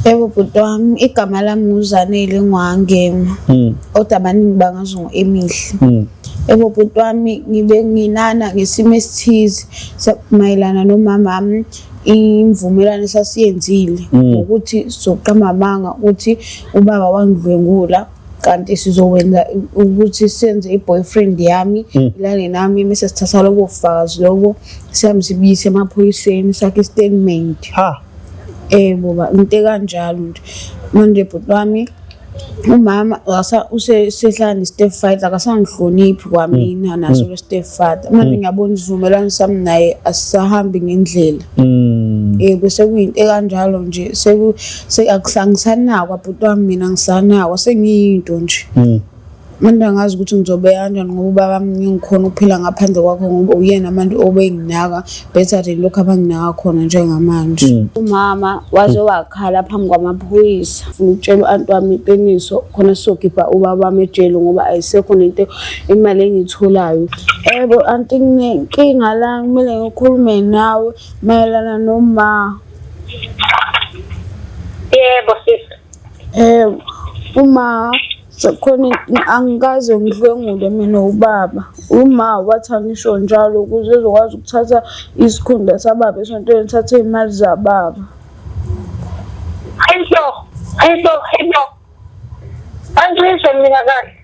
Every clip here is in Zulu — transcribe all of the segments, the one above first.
Yebo bhuti wami, igama lami nguZanele Ngwangema. Kodwa abaningi bangazi ngo-Emihle. Yebo bhuti wami, ngibe nginana ngesimo esithize mayelana nomama wami, imvumelwano esasiyenzile ukuthi sizoqamba amanga ukuthi ubaba wangidlwengula, kanti sizowenza ukuthi senze i-boyfriend yami ilale nami, mese sithatha lobo bufakazi lobo sihambe sibuyise emaphoyiseni sakhe i-statement. Ha. Boba into ekanjalo nje. Manje bhuti wami, umama usehlala ne-step father, akasangihloniphi kwamina naso le step father. Manje ngiyabona isivumelwano sami naye asisahambi ngendlela. Bese kuyinto ekanjalo nje, angisanakwa bhuti wami, mina ngisanakwa sengiyinto nje. Manje angazi ukuthi ngizobeka kanjani ngoba ubaba wami ngikhona ukuphila ngaphandle kwakho, ngoba uyena manje obenginaka better than lokhu abanginaka khona njengamanje. Umama waze wakhala phambi kwamaphoyisa, funa ukutshela u-anti wami iqiniso khona sizokhipha ubaba wami ejele, ngoba ayisekho nento imali engiyitholayo. Yebo anti, nginenkinga la, kumele ngikhulume nawe mayelana noma. Yebo sisi. Uma sekukhona angikaze ngidlwengule mina ubaba. Uma wathi angisho njalo ukuze ezokwazi ukuthatha isikhundla sababa esontweni, thathe iy'mali zababa. Hayibo, hayibo, hayibo. Angizwe mina kahle.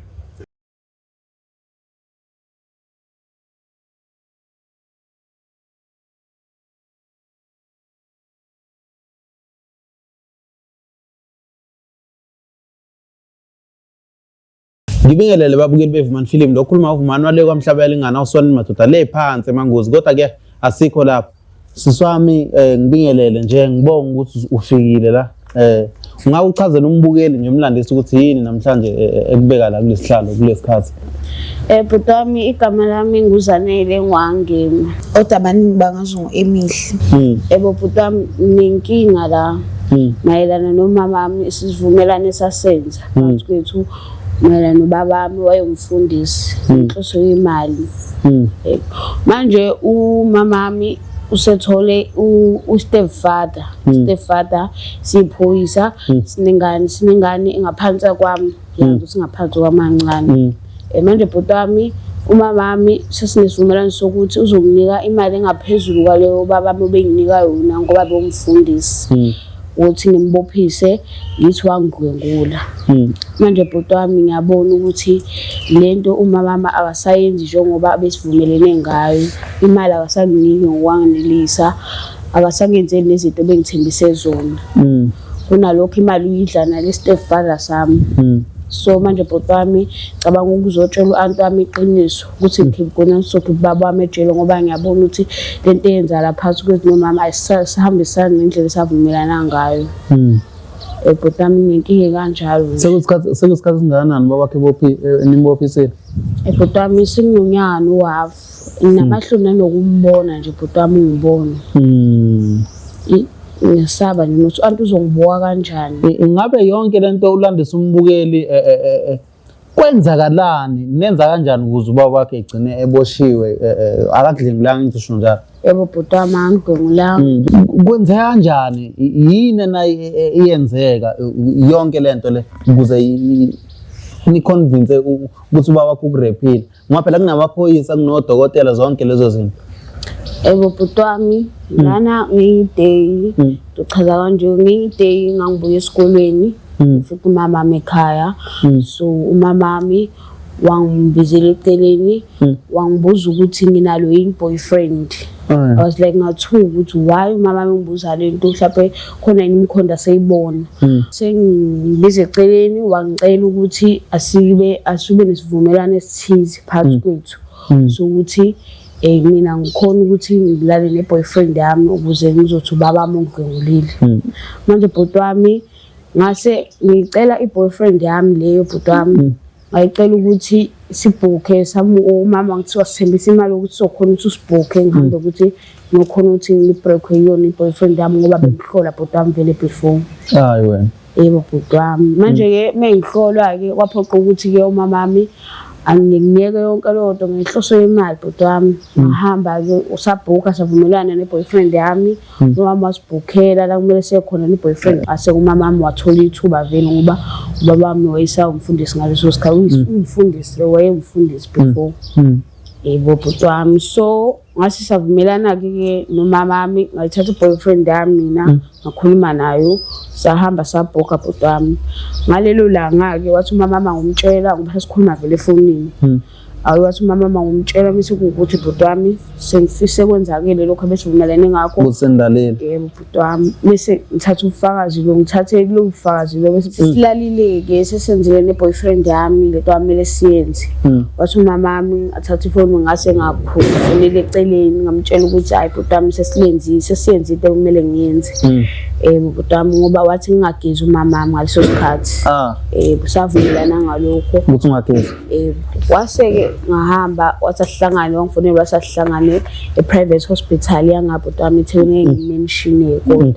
Ngibingelele babukeli beVumani Film, lo khuluma uVumani wale kwaMhlaba yalingana uswani madoda le phansi emangozi, kodwa ke asikho lapho. Sisi wami, ngibingelele nje, ngibonga ukuthi ufikile la. Ungawuchazela umbukeli nje, umlandisi ukuthi yini namhlanje ekubeka la kulesihlalo kulesikhathi? Bhuti wami, igama lami nguZanele Ngwangema, kodwa abaningi bangazi ngo-Emihle. Yebo bhuti wami, nginenkinga la mayelana nomama wami, isivumelwano esasenza phakathi kwethu mayelana nobaba wami wayewumfundisi, inhloso yemali. Yebo. Manje umama wami usethole u-step father, step father siyiphoyisa, sinengane engaphansi kwami, yazi ukuthi ngaphansi kwamancane. Manje bhuti wami, umama wami sesinesivumelwano sokuthi uzonginika imali engaphezulu kwaleyo baba wami obenginika yona ngoba bewumfundisi, ukuthi ngimbophise ngithi wangidlwengula. Manje bhuti wami, ngiyabona ukuthi lento umama wami akasayenzi njengoba besivumelene ngayo. Imali akasanginiki ngokwanginelisa, akasangenzeli nezinto ebengithembise zona. Kunalokho imali uyidla nale step father sami. So manje bhuti wami, cabanga ukuzotshela u-anti wami iqiniso ukuthi ngikhona ngizokhipha ubaba wami ejele, ngoba ngiyabona ukuthi lento eyenzakala phakathi kwethu nomama ayisahambisani ngendlela esavumelana ngayo. Bhuti wami, nginenkinga kanjalo nje. Sekuyisikhathi esingakanani babakhe bophi nimbophisile? Bhuti wami, senginonyaka nohafu. Nginamahloni nanokumbona nje bhuti wami, ungibona. Ngiyasaba nje ukuthi u-anti uzongibuka kanjani. Ingabe yonke lento ulandisa umbukeli, kwenzakalani, nenza kanjani ukuze ubaba wakhe egcine eboshiwe? Akakudlengulanga, ngisho njalo? Yebo bhuti wami, angidlwengulanga. Kwenzeka kanjani? Yini ena iyenzeka yonke lento le ukuze ni-convince ukuthi ubaba wakho ukurephile? Ngoba phela kunamaphoyisa, kunodokotela, zonke lezo zinto. Yebo bhuti wami, lana ngiyi-day, ngichaza kanje, ngiyi-day ngangibuya esikolweni, futhi umama wami ekhaya. So umama wami wangibizela eceleni, wangibuza ukuthi nginalo yini boyfriend. I was like, ngathuka ukuthi why umama wami ngibuza lento, mhlawumbe khona yini imikhondo aseyibona. Sengibiza eceleni, wangicela ukuthi asibe nesivumelwano esithize phakathi kwethu sokuthi mina ngikhona ukuthi ngilale ne-boyfriend yami ukuze ngizothi ubaba wami ungidlwengulile. Manje bhuti wami, ngase ngicela i-boyfriend yami leyo bhuti wami, ngayicela ukuthi sibhukhe sami. Umama ngithiwa sithembisa imali ukuthi sokhona ukuthi usibhukhe, ngihambe ukuthi ngiyokhona ukuthi ngibreakwe yona i-boyfriend yami, ngoba bengihlola bhuti wami vele before. Hayi wena. Yebo bhuti wami. Manje-ke mengihlolwa-ke kwaphoqa ukuthi-ke umama wami Angiyeke yonke leyo nto ngenhloso yemali bhuti wami. Ngahamba-ke usabhukha savumelana ne-boyfriend yami. Umama wasibhukhela la kumele siye khona ne-boyfriend. Ase umama wami wathola ithuba vele ngoba ubaba wami wayesawumfundisi ngaleso sikhathi. Umfundisi lo wayengumfundisi before. Yebo bhuti wami. So ngase savumelana-ke ke nomama wami, ngayithatha i-boyfriend yami mina, ngakhuluma nayo, sahamba sabhukha bhuti wami. Ngalelo langa-ke wathi umama wami angumtshela ngoba sasikhuluma vele efonini. Awu wathi umama wami angumtshela bese kuwukuthi bhuti wami sengifise kwenzakele lokho ebesivumelene ngakho. Ukuthi sendalile. Yebo bhuti wami, bese ngithatha ubufakazi lo, ngithathe lo bufakazi lo bese silalile-ke sesenzile ne-boyfriend yami lento kwamele siyenze. Wathi umama wami athathe ifoni ngase ngakhuluma eceleni ngamtshela ukuthi hayi bhuti wami sesilenzile sesiyenze into ekumele ngiyenze. Yebo bhuti wami ngoba wathi ngingagezi umama wami ngaleso sikhathi. Yebo savumelana ngalokho. Ukuthi ungagezi. Yebo. Wase-ke ngahamba wathi asihlangane wangifonela wathi asihlangane e-private hospital yangabhuti wami eThekwini engimenshine kodwa.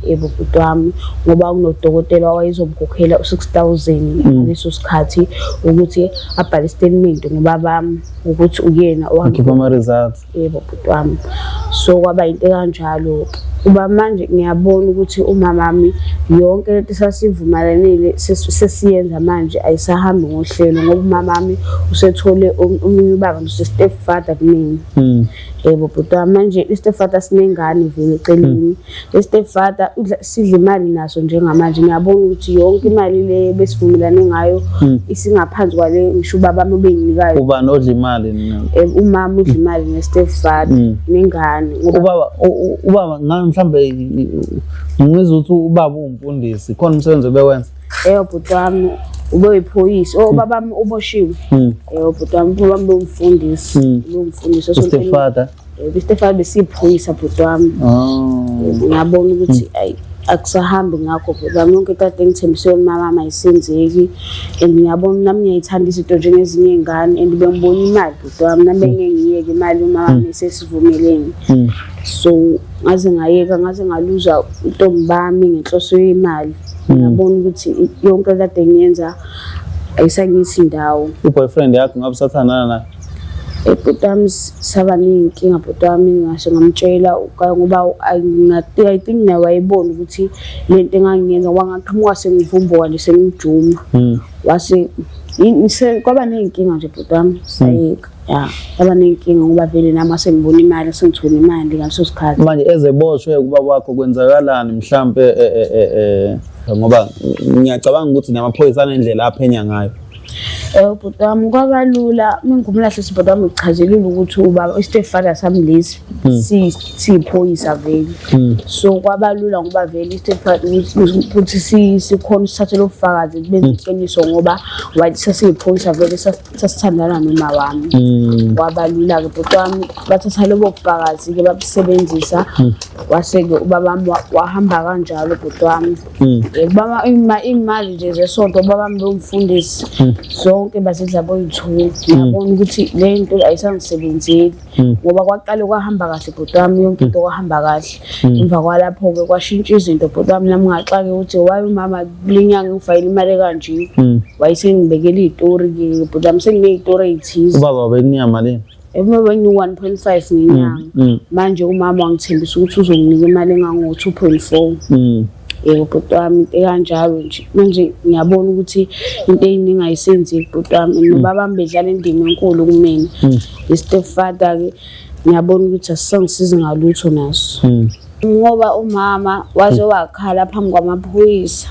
Yebo bhuti wami ngoba kunodokotela owayezomkhokhela u-6,000 ngaleso sikhathi ukuthi abhale istatement ngobabami ukuthi uyena Akhipha ama-results. Yebo bhuti wami. So kwaba into ekanjalo-ke. Kuba manje ngiyabona ukuthi umamami yonke lento esasivumelanile sesiyenza manje ayisahambi ngohlelo ngoba umamami usethole omunye ubaba nje step father kumina. Yebo bhuti wami manje i-step father sinengane vele eceleni. I-step father sidla imali naso njengamanje ngiyabona ukuthi yonke imali le besivumelane ngayo isingaphansi kwale ngisho ubaba wami obenginikayo. Ubani odla imali nina? Umama udla imali ne-step father nengane ngoba Ubaba mhlambe ngizwe ukuthi ubaba uwumfundisi, khona umsebenzi obewenza? Yebo bhuti wami ubeyiphoyisa. Oh baba wami uboshiwe. Yebo bhuti wami ubaba wami bewumfundisi. Bewumfundisi I-step father. I-step father besiyiphoyisa bhuti wami. Ngiyabona ukuthi ayi akusahambi ngakho bhuti wami yonke into kade ngithembise yona umama wami ayisenzeki and ngiyabona nami ngiyayithanda izinto njengezinye iy'ngane and bengibona imali bhuti wami nami bengeke ngiyeke imali umama wami esesivumelene. So ngaze ngayeka ngaze ngaluza intombi bami ngenhloso yemali. Ngiyabona ukuthi yonke kade ngiyenza ayisangisi indawo. I-boyfriend yakho ngabe usathandana naye? Bhuti wami saba ney'nkinga bhuti wami ngasho ngamtshela ngoba I think naye wayebona ukuthi le nto engangiyenza ngoba ngaqhamuka sengivumbuka nje sengijuma. Wase kwaba ney'nkinga nje bhuti wami sayeka. Ya, kwaba ney'nkinga ngoba vele nami sengibona imali sengithola imali ngaleso sikhathi. Manje ezeboshwe ubaba wakho kwenzakalani mhlampe ngoba ngiyacabanga ukuthi namaphoyisa anendlela aphenya ngayo. Bhuti wami kwaba lula mengumlahle bhuti wami ngichazelile ukuthi ubaba i-step father sami lesi siyiphoyisa vele. So kwaba lula ngoba vele i-step father ukuthi sikhona sithathe lo bufakazi benze iqiniso ngoba sasiyiphoyisa vele sasithandana noma wami. Kwaba lula-ke bhuti wami bathatha lobo bufakazi-ke babusebenzisa wase-ke ubaba wami wahamba kanjalo bhuti wami. Baba imali nje zesonto ubaba wami bewumfundisi zonke bazidla boyi-two. Ngiyabona ukuthi le nto ayisangisebenzeli ngoba kwaqale kwahamba kahle bhuti wami yonke into kwahamba kahle. Emva kwalapho-ke kwashintsha izinto bhuti wami nami ngaxake ukuthi why umama kule nyanga ngifakele imali ekanje. Wayesengibekela iy'tori-ke bhuti wami senginey'tori ey'thize. Ubaba bekunika malini? Ubaba 1.5 ngenyanga. Manje umama wangithembisa ukuthi uzonginika imali engango-2.4. Yebo bhuti wami into ekanjalo nje. Manje ngiyabona ukuthi into eyiningi ayisenzeki bhuti wami. Nobaba wami bedlala indima enkulu kumina. I-step father-ke ngiyabona ukuthi asisangisizi ngalutho naso. Ngoba umama waze wakhala phambi kwamaphoyisa.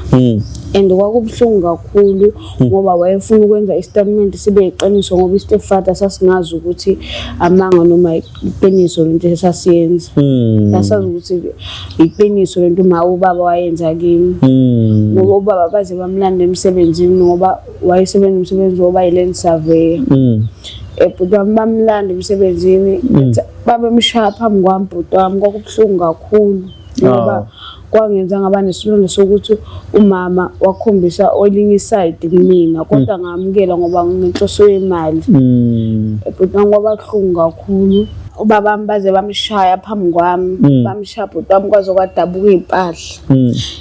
And kwakubuhlungu kakhulu ngoba wayefuna ukwenza istatement sibe iqiniso ngoba i-step father sasingazi ukuthi amanga noma iqiniso lento esasiyenza. Sasazi ukuthi iqiniso lento uma ubaba wayenza kimi. Ngoba ubaba baze bamlanda emsebenzini ngoba wayesebenza umsebenzi woba yi-land surveyor. Bhuti wami bamlanda emsebenzini babemshaya phambi kwami bhuti wami kwakubuhlungu kakhulu ngoba kwangenza ngaba nesilonda sokuthi umama wakhombisa elinye isayidi kumina kodwa ngamukela ngoba nginenhloso yemali. Bhuti wami kwaba buhlungu kakhulu. Ubabami baze bamshaya phambi kwami. Bamshaya bhuti wami kwaze kwadabuka iy'mpahla.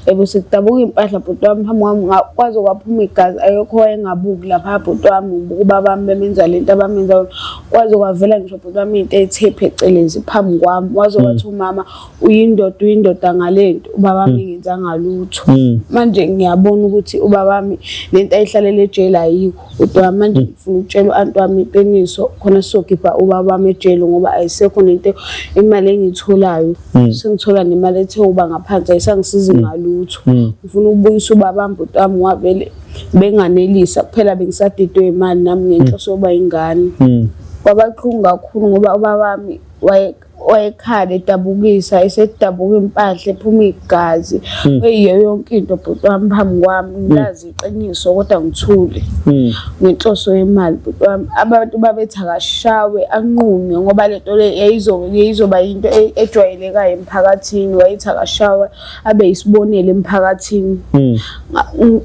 Yebo sekudabuka iy'mpahla bhuti wami phambi kwami kwaze kwaphuma igazi ayekho wayengabuki lapha bhuti wami ngibuka ubabami bemenza lento abamenza yona. Kwaze kwavela ngisho bhuti wami into ethe phecelezi phambi kwami. Waze wathi umama uyindoda uyindoda ngalento ubabami ngenzanga lutho. Manje ngiyabona ukuthi ubabami lento ayihlalele ejele ayikho. Bhuti wami manje ngifuna ukutshela u-anti wami iqiniso khona sizokhipha ubaba wami ejele ngoba ayisekho nento imali engiyitholayo. Sengithola nemali ethe uba ngaphansi ayisangisizi ngalutho. Ngifuna ukubuyisa ubaba wami bhuti wami ngoba vele benganelisa kuphela bengisadidwe imali nami ngenhloso yokuba ingane. Kwababuhlungu kakhulu ngoba ubaba wami wayekhala edabukisa esedabuka impahla ephuma igazi eyiyo yonke into bhuti wami phambi kwami ngilazi iqiniso kodwa ngithule ngenhloso yemali bhuti wami. Abantu babethi akashawe anqunywe ngoba lento le yayizoba yinto ejwayelekayo emphakathini. Wayethi akashawe abe yisibonelo emphakathini.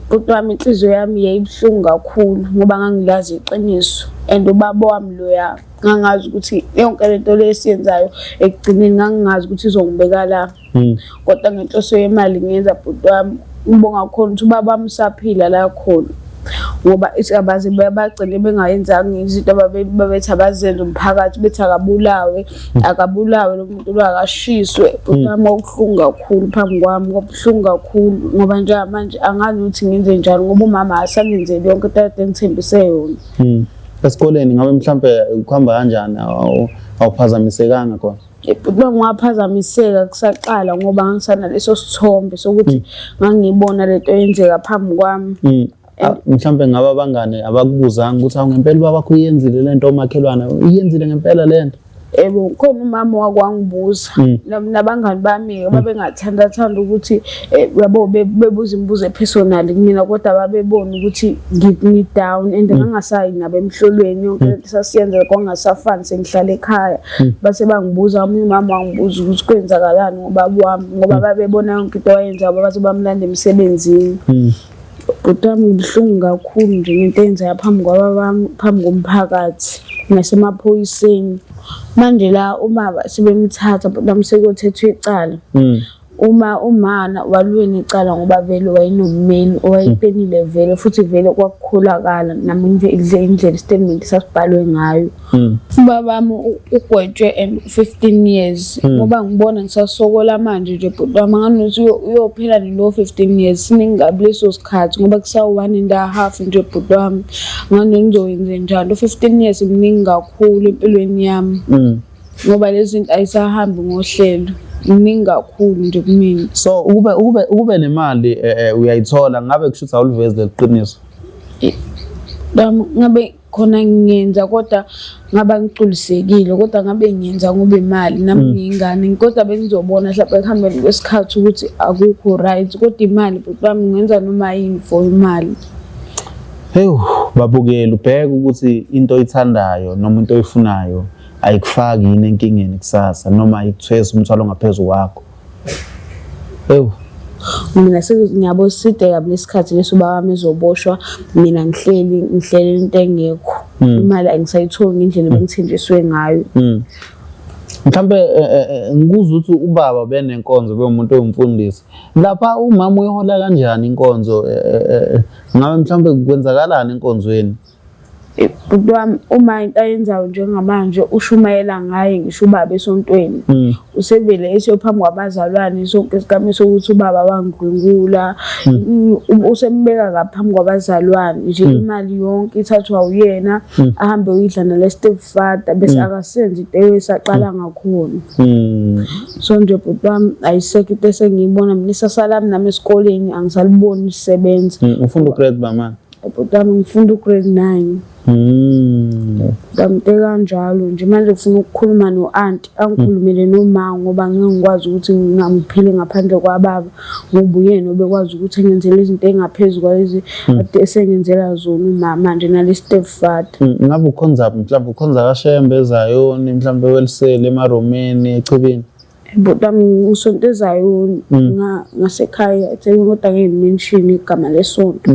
Bhuti wami inhliziyo yami yayibuhlungu kakhulu ngoba ngangilazi iqiniso and ubaba wami loya ngangazi ukuthi yonke lento le esiyenzayo ekugcineni ngangingazi ukuthi izongibeka la. Kodwa ngenhloso yemali ngiyenza bhuti wami. Ngibonga khona ukuthi ubaba wami usaphila la khona ngoba abaze bagcine bengayenzanga izinto babethi abazenze umphakathi bethi akabulawe akabulawe lo muntu lo akashiswe. Bhuti wami kwakubuhlungu kakhulu phambi kwami, kwakubuhlungu kakhulu ngoba njengamanje angazi ukuthi ngenze njani ngoba umama asangenzeli yonke into akade engithembise yona. Esikoleni ngabe mhlampe kuhamba kanjani, awuphazamisekanga khona? Bhuti wami ngaphazamiseka kusaqala ngoba ngangisanaleso sithombe sokuthi ngangiyibona lento eyenzeka phambi kwami. Mhlampe ngabe abangane abakubuzanga ukuthi awu ngempela ubaba wakho uyenzile lento, omakhelwane uyenzile ngempela lento? Yebo, khona umama wakwangibuza nabangani bami-ke babengathanda thanda ukuthi yabo bebuza imibuzo e-personal kumina kodwa babebona ukuthi ngi-down and ngangasayi nabo emhlolweni yonke lento sasiyenza kwangasafani sengihlala ekhaya. Base bangibuza, omunye umama wangibuza ukuthi kwenzakalani ngobaba wami ngoba babebona yonke into ayenzayo baze bamlanda emsebenzini. Bhuti wami ngibuhlungu kakhulu nje ngento eyenzeka phambi kwababami, phambi komphakathi nasemaphoyiseni. Manje la ubaba sebemthatha bhuti wami sekuyothethwa icala. Uma umana walwini icala ngoba vele wayenommeli owayepenile vele futhi vele kwakukholakala nami indlela isitatimende sasibhalwe ngayo. Ubaba wami ugwetshwe and 15 years ngoba ngibona ngisasokola manje nje bhuti wami nganokuthi uyophela nilo 15 years siningi kabi leso sikhathi ngoba kusawu-1.5 nje bhuti wami ngani ngizoyenze njalo 15 years mningi kakhulu empilweni yami ngoba lezi zinto ayisahambi ngohlelo mningi kakhulu nje kumina. So ukube nemali uyayithola ngabe kusho ukuthi awulivezi leli qiniso? Ngabe khona ngiyenza kodwa ngaba ngigculisekile kodwa ngabe ngiyenza ngoba imali nami ngiyingane kodwa bengizobona mhlawumbe ekuhambeni kwesikhathi ukuthi akukho right kodwa imali bhuti wami ngenza noma yini for imali. Hewu babukeli, ubheke ukuthi into oyithandayo noma into oyifunayo ayikufaki yini enkingeni kusasa noma ayikuthwesi umthwalo ongaphezu kwakho. Ewu. Mina ngiyabo side kabi lesikhathi leso ubaba wami ezoboshwa mina ngihleli ngihleli into engekho. Imali angisayitholi ngendlela ebengithenjiswe ngayo. Mhlambe ngikuzwa ukuthi ubaba benenkonzo bewumuntu owumfundisi. Lapha umama uyihola kanjani inkonzo? Ngabe mhlambe kwenzakalani enkonzweni? Bhuti wami uma into ayenzayo njengamanje ushumayela ngaye ngisho ubaba esontweni. Usevele eseyophambi kwabazalwane sonke isigameko sokuthi ubaba wangidlwengula. Usembeka ngaphambi kwabazalwane nje imali yonke ithathwa uyena ahambe uyidla nale step father bese akasenzi into esaqala ngakhona. So nje bhuti wami ayisekho into esengiyibona mina isasa lami nami esikoleni angisaliboni lisebenza. Ufunda ugrade bani? Bhuti wami ngifunda ugrade 9. Ngamte kanjalo nje manje ngifuna ukukhuluma no-anti angikhulumele noma ngoba ngeke ngikwazi ukuthi ngiphile ngaphandle kwababa ngoba uyena obekwazi ukuthi engenzele izinto ey'ngaphezu kwalezi ade esengenzela zona umama nje nale step father. Ngabe ukhonza mhlawumbe ukhonza kaShembe eZayoni mhlawumbe welisele eMaromeni eChibini? Bhuti wami ngisonto eZayoni ngasekhaya eThekwini kodwa ngeke ngimenshini igama lesonto.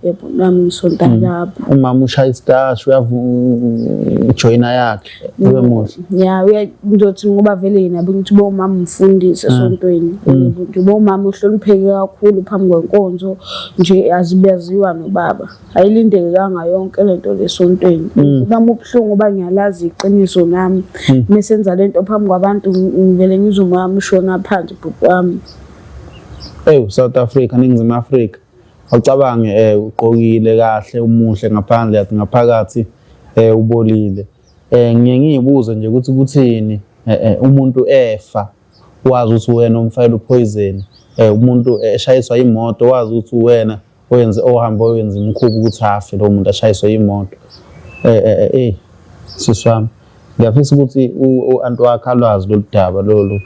Yebo, nami ngisonta lapho. Umama ushaya isitashi uyajoyina yakhe ube muhle. Ya, uya ngizothi ngoba vele yena bengithi bomama umfundisi esontweni. Nje bomama uhlonipheke kakhulu phambi kwenkonzo nje azibaziwa nobaba. Ayilindekekanga yonke lento lesontweni. Nami ubuhlungu ngoba ngiyalazi iqiniso nami. Mesenza lento phambi kwabantu ngivele ngizwe umama ushona phansi bhuti wami. Ewu South Africa, Ningizimu Afrika. Awucabange ugqokile kahle umuhle ngaphandle yathi ngaphakathi ubolile. Ngiye ngiyibuze nje ukuthi kuthini umuntu efa wazi ukuthi wena umfayela upoison, umuntu eshayiswa imoto wazi ukuthi wena oyenze ohamba oyenza imikhuba ukuthi afe lo muntu ashayiswe imoto. Sisi wami ngiyafisa ukuthi u-anti wakhe alwazi lolu daba lolu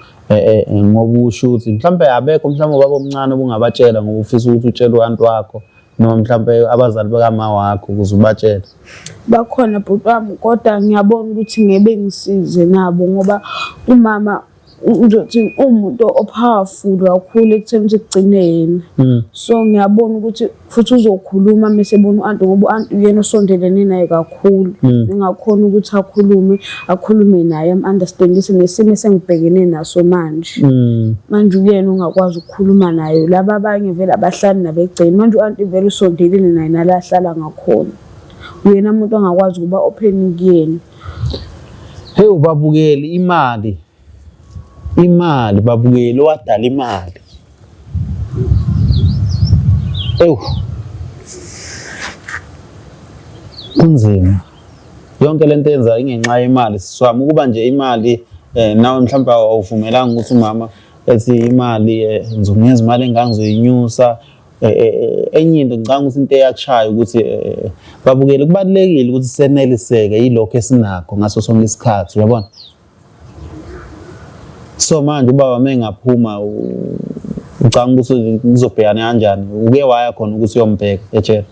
ngoba usho ukuthi mhlawumbe abekho mhlawumbe ubaba omncane obungabatshela ngoba ufisa ukuthi utshele u-anti wakho noma mhlawumbe abazali bakama wakho ukuze ubatshele. Bakhona bhuti wami kodwa ngiyabona ukuthi ngebe ngisize nabo ngoba umama ngizothi uwumuntu o-powerful kakhulu ekutheni ukuthi kugcine yena. So ngiyabona ukuthi futhi uzokhuluma mese ebona u-anti ngoba u-anti uyena osondelene naye kakhulu. Engakhona ukuthi akhulume, akhulume naye am-understandise nesimo esengibhekene naso manje. Manje uyena ongakwazi ukukhuluma naye. Laba abanye vele abahlali nabegceni. Manje u-anti vele usondelene naye nala ahlala ngakhona. Uyena muntu ongakwazi ukuba open kuyena. Hey ubabukeli imali. Imali babukeli owadala imali. Ewu. Kunzima. Yonke lento yenza ingenxa yemali siswami ukuba nje imali nawe mhlawumbe awuvumelanga ukuthi umama ethi imali ngizomnikeza imali engangizoyinyusa. Enye into ngicabanga ukuthi into eyakushaya ukuthi babukele kubalulekile ukuthi seneliseke yilokho esinakho ngaso sonke isikhathi uyabona. So manje ubaba mengaphuma ucabanga ukuthi uzobhekana kanjani? Uke waya khona ukuthi uyombheka ejele?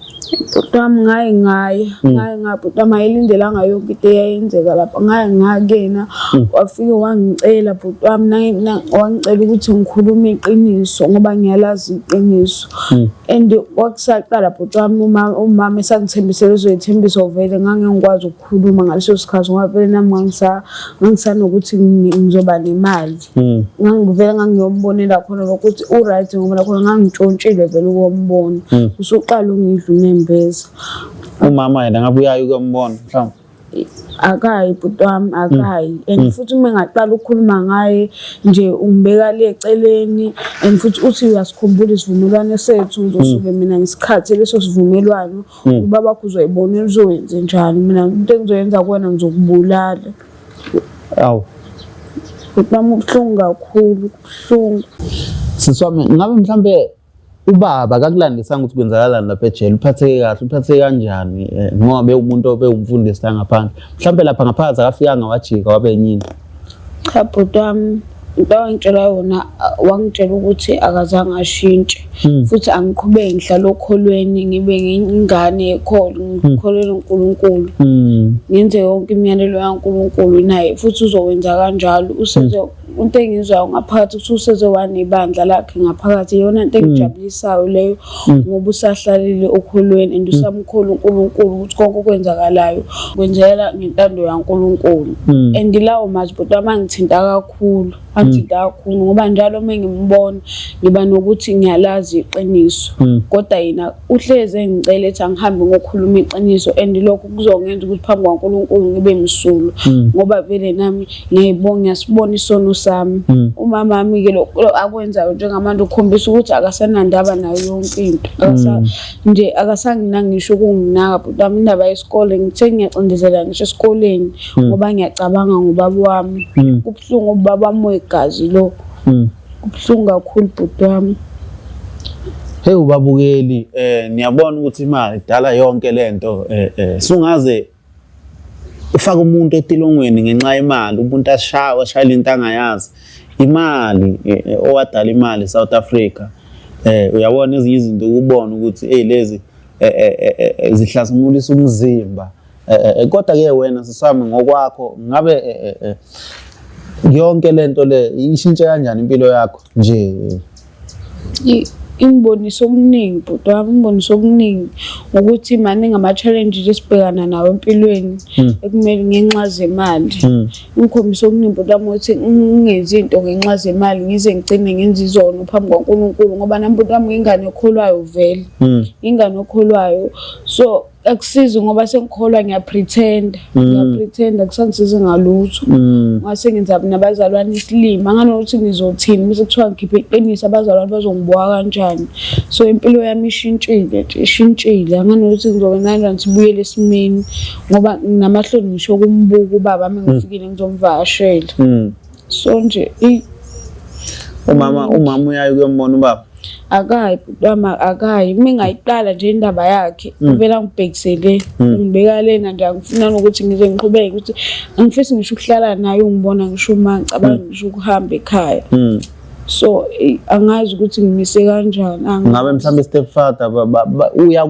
Bhuti wami ngaye ngaya, ngaye ngaya bhuti wami ayilindelanga yonke into eyayenzeka lapha. Ngaye ngaya kuyena wafike wangicela bhuti wami wangicela ukuthi ngikhulume iqiniso ngoba ngiyalazi iqiniso. And kwakusaqala bhuti wami umama esangithembisele uzoyithembisa vele ngangengikwazi ukukhuluma ngaleso sikhathi ngoba vele nami ngangisanokuthi ngizoba nemali. Ngangivele ngangiyombonela khona lokho ukuthi u-right ngoba nakhona ngangitshontshile vele ukuyombona. Usuqala ungidla unembeza. Umama yena ngabe uyaye ukuyombona mhlawumbe? Akayi bhuti wami akayi and futhi uma engaqala ukukhuluma ngaye nje ungibeka le eceleni and futhi uthi uyasikhumbula isivumelwano sethu ngizosuke mina ngisikhathi leso sivumelwano ubaba wakho uzoyibona uzowenze njani mina into engizoyenza kuwena ngizokubulala. Awu. Bhuti wami kubuhlungu kakhulu kubuhlungu. Sisi wami ngabe mhlambe ubaba akakulandisanga ukuthi kwenzakalani lapha ejele, uphatheke kahle, uphatheke kanjani ngoba bewumuntu obewumfundisi la ngaphandle. Mhlambe lapha ngaphakathi akafikanga wajika wabe enye into. Cha bhuti wami into awangitshela yona wangitshela ukuthi akazange ashintshe futhi angiqhubeke ngihlale okholweni ngibe ingane yekholo ngikholelwe uNkulunkulu ngenze yonke imiyalelo kaNkulunkulu naye futhi uzowenza kanjalo useze into engizwayo ngaphakathi ukuthi useze wanebandla lakhe ngaphakathi iyona into engijabulisayo leyo ngoba usahlalile okholweni and usamkholwa uNkulunkulu ukuthi konke okwenzakalayo kwenzeka ngentando yaNkulunkulu. And lawo mazwi bhuti wami angithinta kakhulu, angithinta kakhulu ngoba njalo uma ngimbona ngiba nokuthi ngiyalazi iqiniso kodwa yena uhlezi engicela ethi angihambe ngokhuluma iqiniso and lokho kuzongenza ukuthi phambi kwaNkulunkulu ngibe msulwa ngoba vele nami ngiyayibona ngiyasibona isono sami. Umama wami-ke lo akwenzayo njengamanje ukhombisa ukuthi akasenandaba nayo yonke into nje akasanginaki ngisho ukunginaka bhuti wami. Indaba yesikole ngithe ngiyacindezela ngisho esikoleni ngoba ngiyacabanga ngobaba wami. Kubuhlungu ubaba wami wegazi lo. Kubuhlungu kakhulu bhuti wami. Hey ubabukeli niyabona ukuthi imali idala yonke lento sungaze ufake umuntu etilongweni ngenxa yemali, umuntu ashawe ashayele into angayazi. Imali owadala imali South Africa. Uyabona ezinye izinto ukubona ukuthi hey lezi zihlasimulisa umzimba. Kodwa ke wena sisami ngokwakho ngabe yonke lento le ishintshe kanjani impilo yakho nje? Ingibonise okuningi bhuti wami, ingibonise okuningi ngokuthi maningi ama-challenges esibhekana nawo empilweni ekumele ngenxa zemali. Ingikhombise okuningi bhuti wami ukuthi ngingenzi into ngenxa zemali ngize ngigcine ngenza izono phambi kwaNkulunkulu ngoba nami bhuti wami ngingane ekholwayo vele. Ngingane okholwayo. So akusizi ngoba sengikholwa ngiyapretenda ngiyapretenda kusangisizi ngalutho ngase ngenza nabazalwane isilima nganokuthi ngizothini bese kuthiwa ngikhiphe iqiniso abazalwane bazongibuka kanjani so impilo yami ishintshile nje ishintshile anganokuthi ngizobe kanjani sibuyele esimeni ngoba nginamahloni ngisho kumbuka ubaba uma ngifikile ngizomvakashela so nje Umama umama uyaye ukuyombona ubaba. Akayi bhuti wami akayi. Uma engayiqala nje indaba yakhe uvele angibhekise le ungibeka lena nje angifuna nokuthi ngize ngiqhubeke ukuthi angifisi ngisho ukuhlala naye ungibona ngisho uma ngicabanga ngisho ukuhamba ekhaya. So angazi ukuthi ngimise kanjani. Ngabe mhlawumbe step father uya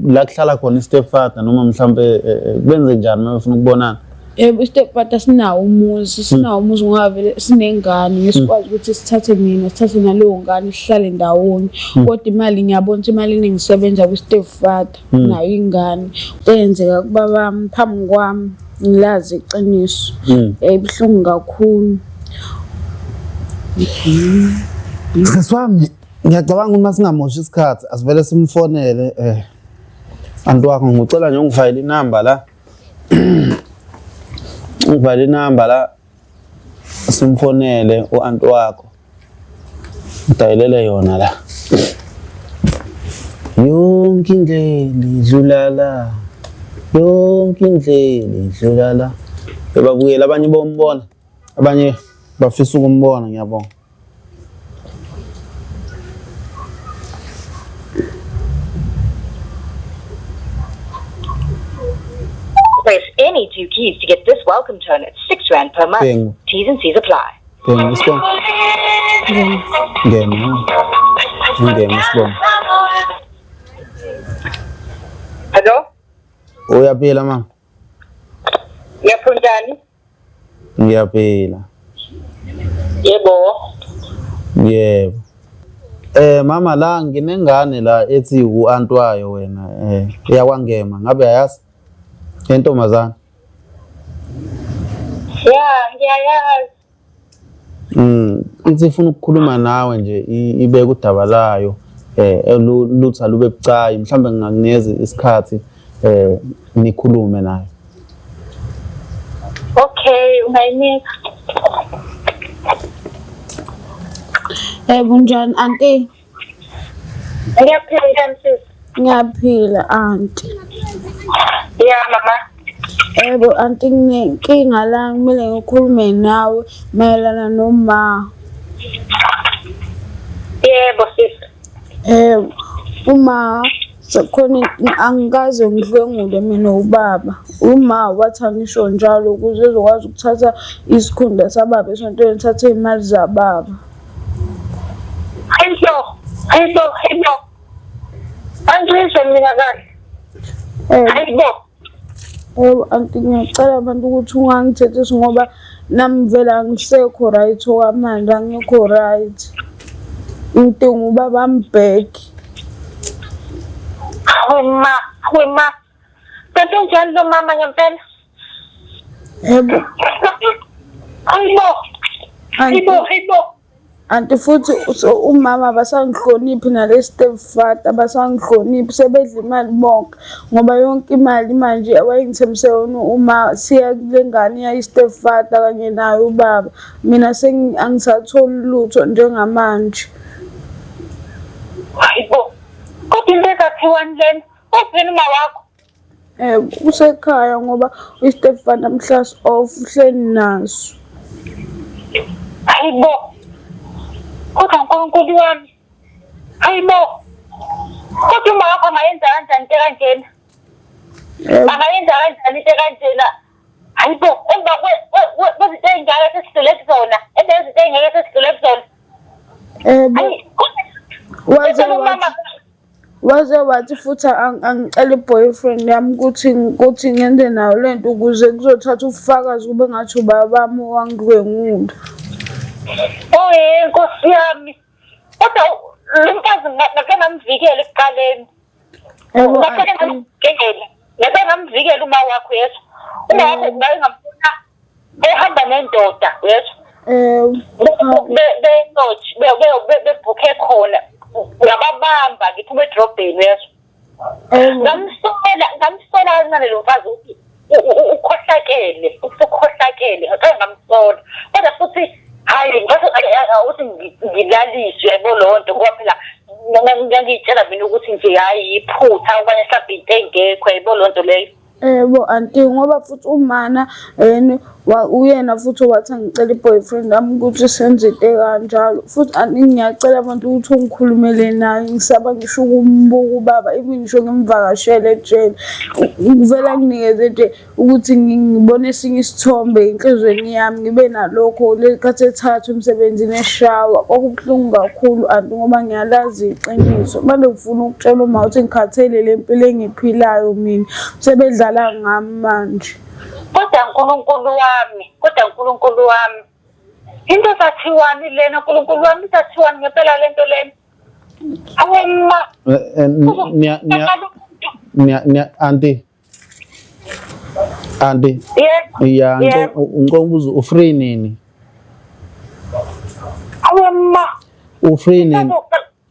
la kuhlala khona i-step father noma mhlawumbe kwenze njani uma befuna ukubonana? Yebo, i-stepfather sinawo umuzi, sinawo umuzi ngoba vele sinengane, ngesikwazi ukuthi sithathe mina, sithathe naleyo ngane sihlale ndawonye. Kodwa imali ngiyabona ukuthi imali eningi isebenza kwi-stepfather nayo ingane. Eyenzeka kubabami phambi kwami ngilazi iqiniso. Yayibuhlungu kakhulu. Sisi wami, ngiyacabanga ukuthi masingamoshi isikhathi asivele simfonele anti wakho ngicela nje ungifayele inamba la. Ungibhale inamba la simfonele u-anti wakho. Udayelele yona la. Yonke indlela idlula la. Yonke indlela idlula la. Bebabukela abanye bombona, abanye bafisa ukumbona ngiyabonga. Press any two keys to get this welcome tone at 6 Rand per month. Bhengu. T's and C's apply. Bhengu isibongo. Ngema. Ngema isibongo. Hello? Uyaphila mama? Ngiyaphila. Ngiyaphila. Yebo. Yebo. Mama la nginengane la ethi u-anti wayo wena eyakwangema ngabe ayazi entombazana. Ya, ngiyayazi. Ithi ifuna ukukhuluma nawe nje ibeke udaba layo lutha lube bucayi mhlawumbe ngingakunikeza isikhathi nikhulume nayo. Okay, ungayinika. Kunjani anti? Ngiyaphila njani sisi? Ngiyaphila anti. Ya mama. Yebo anti nginenkinga la kumele ngikhulume nawe mayelana noma. Yebo sisi. Uma sekukhona angikaze ngidlwengule mina ubaba. Uma wathi angisho njalo ukuze ezokwazi ukuthatha isikhundla sababa esontweni ethathe iy'mali zababa. Hayibo, hayibo, hayibo. Angizwe mina kahle. Hayibo. Yebo anti ngiyacela abantu ukuthi ungangithethisi ngoba nami vele angisekho right okwamanje angikho right. Ngidinga ubaba ambheke. Hawe ma, hawe ma. Kanti unjani lo mama ngempela? Yebo. Hayibo. Hayibo, hayibo. Anti futhi umama abasangihloniphi nale stepfather abasangihloniphi sebedla imali bonke ngoba yonke imali manje wayengithembise yona uma siya kule ngane yayi-stepfather kanye naye ubaba. Mina angisatholi lutho njengamanje. Hayibo. Kodwa into ezathiwani lena? Uthini uma wakho? Usekhaya ngoba i-stepfather mhla off uhleli naso. Hayibo. Kodwa uNkulunkulu wami. Hayibo. Kodwa uma wakho angayenza kanjani into kanjena? Angayenza kanjani into kanjena? Hayibo, emva kwezinto ey'ngaka sesidlule kuzona, emva kwezinto ey'ngaka sesidlule kuzona. Waze wathi waze wathi futhi angicela i-boyfriend yami ukuthi ukuthi ngenze nayo le nto ukuze kuzothatha ubufakazi kube ngathi ubaba wami owangidlwengula. Oh, nkosi yami. Kodwa lo mfazi ngamvikela ekuqaleni. Ngafike ngamvikela. Ngabe ngamvikela uma wakho yezwa. Uma wakho ngabe ngambona ehamba nendoda yezwa. Be-lodge bebhukhe khona ngababamba ngiphuma edrobheni yezwa. Ngamsola ngamsola kancane lo mfazi ukuthi ukhohlakele usukhohlakele ngake ngamsola kodwa futhi hayi ngase ukuthi ngilaliswe yabo leyo nto ngoba phela ngangiyitshela mina ukuthi nje hhayi yiphutha okanye mhlawumbe into engekho yabo leyo nto leyo. Yebo anti ngoba futhi umana yena uyena futhi owathi angicela i-boyfriend yami ukuthi senze into ekanjalo futhi anti ngiyacela abantu ukuthi ungikhulumele naye ngisaba ngisho ukumbuka ubaba even ngisho ngimvakashele ejele ngivele anginikeze nje ukuthi ngibone esinye isithombe enhlizweni yami ngibe nalokho lekhathi ethathwa emsebenzini eshawa kwakubuhlungu kakhulu anti ngoba ngiyalazi iqiniso manje ngifuna ukutshela uma ukuthi ngikhathele le mpilo engiyiphilayo mina sebedlala ngami manje. Kodwa Nkulunkulu wami, kodwa Nkulunkulu wami, into zathiwani lena Nkulunkulu wami, izathiwani ngempela lento lena? Awema. Niya niya niya niya auntie. Auntie. Yebo. Ya, ngicela ukubuza u-free nini? Awema. U-free nini?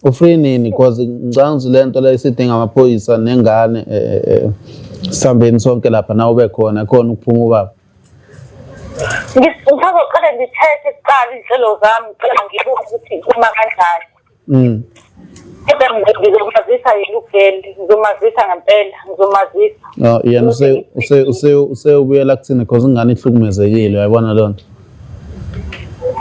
U-free nini? Because ngicabanga ukuthi le nto le isidinga amaphoyisa nengane eh, eh, eh, sihambeni sonke lapha nawe ube khona khona ukuphuma ubaba. Ngisazoqale ngithethe kuqala iy'nhlelo zami ngicela ngibuke ukuthi kuma kanjani. Kodwa ngizomazisa yena ugeli, ngizomazisa ngempela, ngizomazisa. Oh, yena use use use useyobuyela kuthina because ingane ihlukumezekile, uyayibona leyo nto.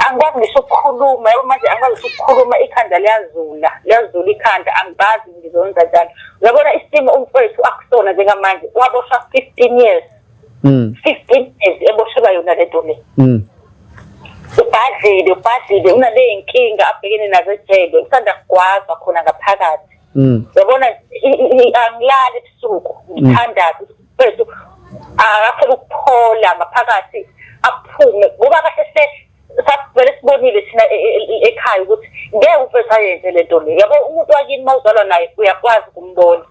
Angikwazi ngisho ukukhuluma, yabo manje angikwazi ngisho ukukhuluma, ikhanda liyazula, liyazula ikhanda, angibazi ngizonza njani. Uyabona isimo umfowethu akusona njengamanje, waboshwa 15 years. 15 years eboshelwa yona lento le. Ubhadlile, ubhadlile, unaley'nkinga abhekene nazo ejele, usanda kugwazwa khona ngaphakathi. Uyabona angilali ebusuku, ngithandaze mfethu akathole ukuphola ngaphakathi aphume ngoba kahle hle sasivele sibonile thina e, e, e, ekhaya ukuthi ngeke umfethu ayenze le nto le. Yabo umuntu wakini uma uzalwa naye uyakwazi ukumbona.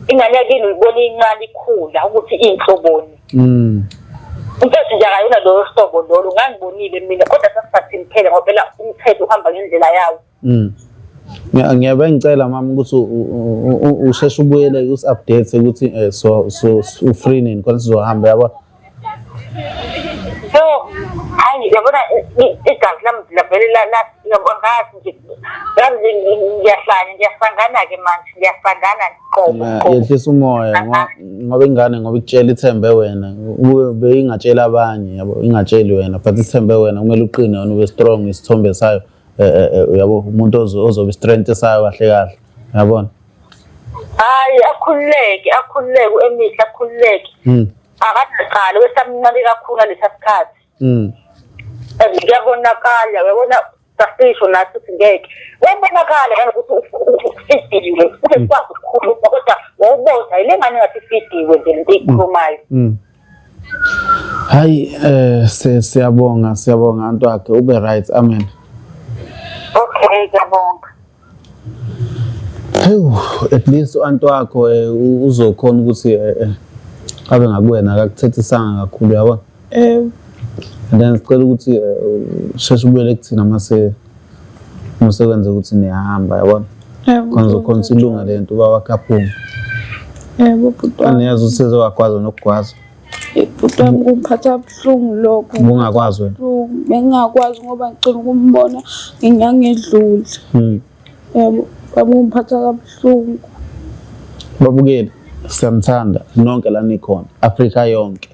Ingane yakini uyibona incane ikhula ukuthi iyinhloboni. Umfethu nje akayona lolo hlobo lolo ngangibonile mina kodwa sasisathini phela ngoba phela umthetho uhamba ngendlela yawo. Ngiyabe ngicela mama ukuthi usheshe ubuyele usi-update ukuthi eh, so so u-free nini khona sizohamba yabo. So hayi yabona igazi lami lavele ngazi nje ngazi ngiyahlanya ngiyasangana-ke manje ngiyasangana qobo. Yehlisa umoya ngoba ingane ngoba ikutshela ithembe wena ube beyingatshela abanye yabo ingatsheli wena but ithembe wena kumele uqine wena ube strong isithombe sayo eh, eh, eh, uyabo umuntu ozobe strength sayo kahle kahle uyabona. Hayi akhululeke akhululeke u-Emihle akhululeke. Akanacala wesamncane kakhulu ngalesa sikhathi. And kuyabonakala uyabona sasisho nathi ukuthi ngeke wabonakala nanokuthi ufidiwe ungekwazi ukukhuluma kodwa wawubona yile ngane ngathi ifidiwe nje lento eyikhulumayo. Hayi eh siyabonga siyabonga antu wakhe ube right amen. Okay ngiyabonga. Hewu at least u-anti wakho eh, uzokhona ukuthi eh, eh, abe ngakuwena akakuthethisanga kakhulu yabona. Yebo. And then sicela ukuthi usheshe ubuyele kuthina mase mase kwenze ukuthi niyahamba yabona. Yebo. Khona uzokhona ukuthi ilunge le nto ubaba wakhe aphume. Yebo bhuti wami. Angiyazi ukuthi sezowagwaza nokugwaza. Bhuti wami kungiphatha kabuhlungu lokho. Ubungakwazi wena? Buhlungu. Bengingakwazi ngoba ngicela ukumbona ngenyanga edlule. Yebo, baba kungiphatha kabuhlungu. Babukeli, siyamthanda nonke la nikhona, Afrika yonke.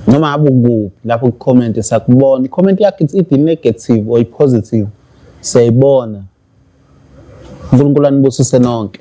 Noma ngabe ukuphi lapho ku-comment siyakubona. I-comment yakho it's either negative or i-positive. Siyayibona. uNkulunkulu anibusise nonke.